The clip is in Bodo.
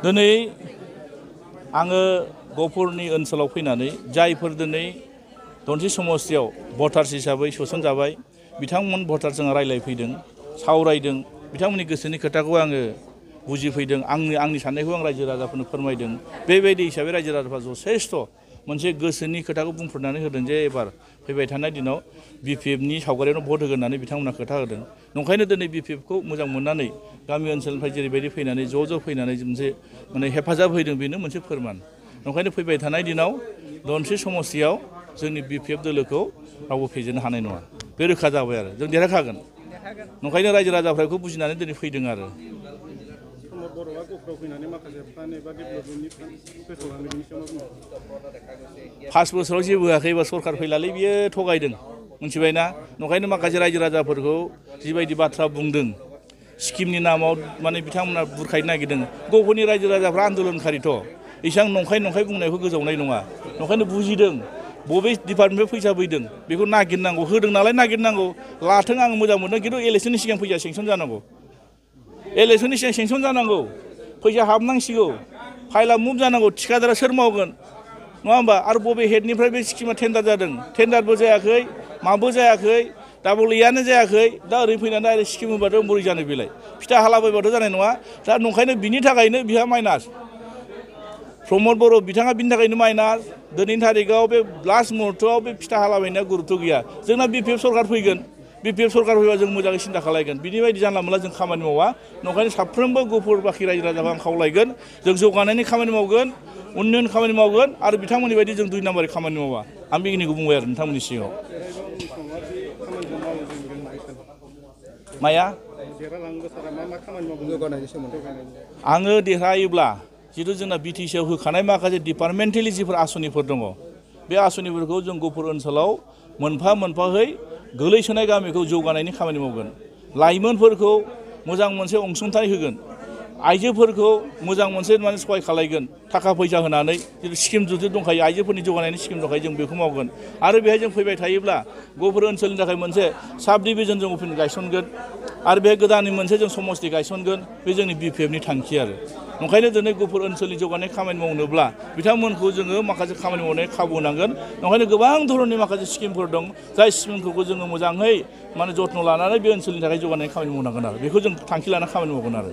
दिनै आङो गहपुरनि ओनसोलाव फैनानै जायफोर दिनै धनसिरि समस्तियाव भटार्स हिसाबै सोसनजाबाय बिथांमोन भटार्सजों रायज्लायफैदों सावरायदों बिथांमोननि गोसोनि खोथाखौ आङो बुजिफैदों आंनि साननायखौ आं रायजो राजाफोरनो फोरमायदों बेबायदि हिसाबै रायजो राजाफ्रा जथेस्थ' मोनसे गोसोनि खोथाखौ बुंफोरनानै होदों जे एबार फैबाय थानाय दिनाव BPFनि सावगारियावनो भट होगोन होननानै बिथांमोना खोथा होदों नंखायनो दिनै BPFखौ मोजां मोननानै गामि ओनसोलनिफ्राय जेरैबायदि फैनानै ज' फैनानै मोनसे माने हेफाजाब होदों बेनो मोनसे फोरमान नंखायनो फैबाय थानाय दिनाव धनसिरि समस्तियाव जोंनि BPF दोलोखौ रावबो फेजेननो हानाय नङा बे रोखा जाबाय आरो जों देरहाखागोन नंखायनो रायजो राजाफ्रा बेखौ बुजिनानै दिनै फैदों आरो बर'आ गहपुराव फैनानै माखासे प्लान एबा डेभेलपमेन्टनि फोसावनानै बिनि सायाव मा बुङो 5 बोसोराव जेबो होआखै एबा सरकार फैलालै बियो थगायदों मिथिबायना नंखायनो माखासे रायजो राजाफोरखौ जिबायदि बाथ्रा बुंदों स्किमनि नामाव माने बिथांमोना बुरखायनो नागिरदों गहपुरनि रायजो राजाफ्रा आन्दोलनखारिथ' इसां नंखाय बुंनायखौ गोजावनाय नङा नंखायनो बुजिदों बबे डिपार्टमेन्टनिफ्राय फैसा फैदों बेखौ नागिरनांगौ होदों नालाय नागिरनांगौ लाथों आं मोजां मोनदों खिन्थु इलेक्सननि सिगां फैसा सेंसन जानांगौ इलेक्सननि सिगां सेंसन जानांगौ फैसा हाबनांसिगौ फाइला मुभ जानांगौ थिखादारा सोर मावगोन नङा होमबा आरो बबे हेडनिफ्राय बे स्किमा टेन्डार जादों टेन्डारबो जायाखै माबो जायाखै डाबल इयानो जायाखै दा ओरै फैनानै आरो स्किम होबाथ' बोरै जानो बेलाय फिथा हालाबायबाथ' जानाय नङा दा नंखायनो बिनि थाखायनो बिहा माइनास प्रमद बर' बिथाङा बिनि थाखायनो माइनास दिनैनि थारिखआव बे लास्ट मुहुर्तआव बे फिथा हालाबायनाया गुरुत्व गैया जोंना BPF सरकार फैगोन BPF सरकार फैबा जों मोजाङै सिन्था खालायगोन बिनि बायदि जानला मोनला जों खामानि मावा नंखायनो साफ्रोमबो गहपुरबाखि रायजो राजाखौ आं खावलायगोन जों जौगानायनि खामानि मावगोन उन्नयन खामानि मावगोन आरो बिथांमोननि बायदि जों 2 नाम्बारनि खामानि मावा आं बेखिनिखौ बुंबाय आरो नोंथांमोननि सिगाङाव माया आङो देरहायोब्ला जितु जोंना BTCआव होखानाय माखासे डिपार्टमेन्टेलि जिफोर आसनिफोर दङ बे आसनिफोरखौ जों गहपुर ओनसोलाव मोनफा मोनफाहै गोलैसोनाय गामिखौ जौगानायनि खामानि मावगोन लाइमोनफोरखौ मोजां मोनसे अनसुंथाइ होगोन आइजोफोरखौ मोजां मोनसे माने सहाय खालायगोन थाखा फैसा होनानै जितु स्किम जुदि दंखायो आइजोफोरनि जौगानायनि स्किम दंखायो जों बेखौ मावगोन आरो बेहाय जों फैबाय थायोब्ला गहपुर ओनसोलनि थाखाय मोनसे साब डिभिजन जों अफिस गायसनगोन आरो बे गोदाननि मोनसे जों समस्ति गायसनगोन बे जोंनि BPFनि थांखि आरो नंखायनो दिनै गहपुर ओनसोलनि जौगानाय खामानि मावनोब्ला बिथांमोनखौ जोङो माखासे खामानि मावनाय खाबु होनांगोन नंखायनो गोबां धरननि माखासे स्किमफोर दं जाय स्किमफोरखौ जोङो मोजाङै माने जत्न लानानै बे ओनसोलनि थाखाय जौगानाय खामानि मावनांगोन आरो बेखौ जों थांखि लाना खामानि मावगोन आरो